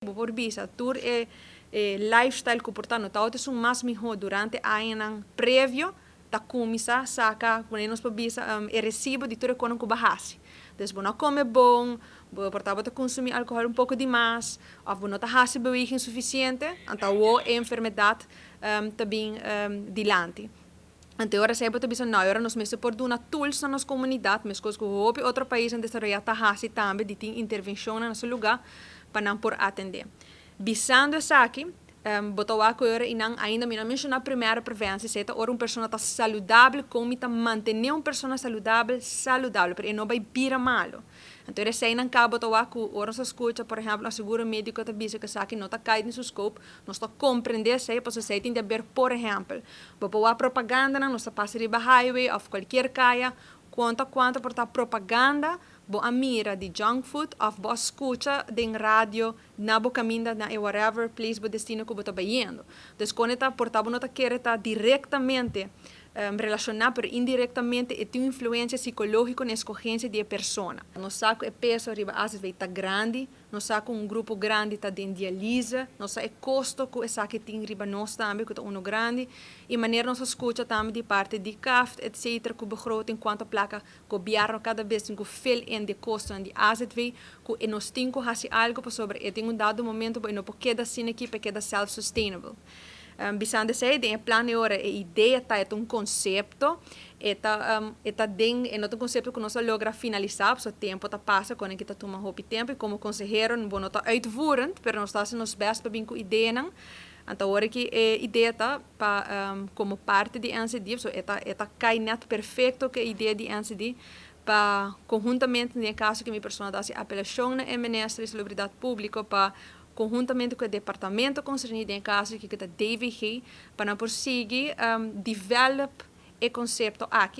Bo por bisa tur e lifestyle ku por ta no tabata esun mas mihó durante añanan previo ta kuminsá saka, ku nos por bisa, e resibo di tur e kosnan ku bo a hasi. Dus bo no a kome bon, bo por tabata konsumí alkohòl un poko dimas, òf bo no ta hasi beweging sufisiente, anto awor e enfermedat ta bin dilanti. Anto ora esei bo ta bisa, no, ora nos mester por duna tools na nos komunidat, meskos ku hopi otro paisnan desaroyá ta hasi tambe, di tin intervenshonnan na su lugá pa nan por atendé. Bisando esaki, bo ta wak ku ora i nan ainda mi no a menshoná primera preventie, esei ta ora un persona ta saludabel, kon mi ta mantené un persona saludabel saludabel, pero e no bai bira malu. Anto ora eseinan kaba bo ta wak ku ora nos a skucha, por ehèmpel, un seguro médiko ta bisa ku esaki no ta kai den su scope, nos ta komprendé esei, pasobra esei tin di aber, por ehèmpel, bo por wak propagandanan, nos ta pasa riba highway òf kualkier kaya, kuantu kuantu por ta propaganda bo a mira di junk food òf bo a skucha den radio na bo kaminda na e whatever place bo destino ku bo ta bayendo. Dus kon e ta por ta bo no ta kere ta direktamente relashoná, pero indirektamente e tin un influensia sikológiko na eskogensia di e persona. Nos sa ku e peso riba AZV ta grandi, nos sa ku un grupo grandi ta den dialise, nos sa e kosto ku esaki tin riba nos tambe ku ta unu grandi, i manera nos a skucha tambe di parti di CAFT etcetera ku begroting kuantu plaka gobièrnu kada bes tin ku fill in di e kostonan di AZV ku e nos tin ku hasi algu pasobra e tin un dado momento bo e no por keda asina aki pa e keda self sustainable. Bisando esei, den e plan e ora e idea ta, e ta un konsepto, e ta den, e no ta un konsepto ku nos a logra finalisá, pasobra tempu ta pasa, kon aki ta tuma hopi tempu i komo konsehero bo no ta uitvoerend, pero nos ta hasi nos bèst pa bin ku ideanan. Anto ora ku e idea ta pa komo parti di NCD, so e ta kai net perfekto ku e idea di NCD, pa konhuntamente, den kaso ku mi persona ta hasi apelashon na e minister di Salubridat Públiko pa konhuntamente ku e departamento konserní, den kaso ku ta DVG, pa nan por sigui develop e konsepto aki.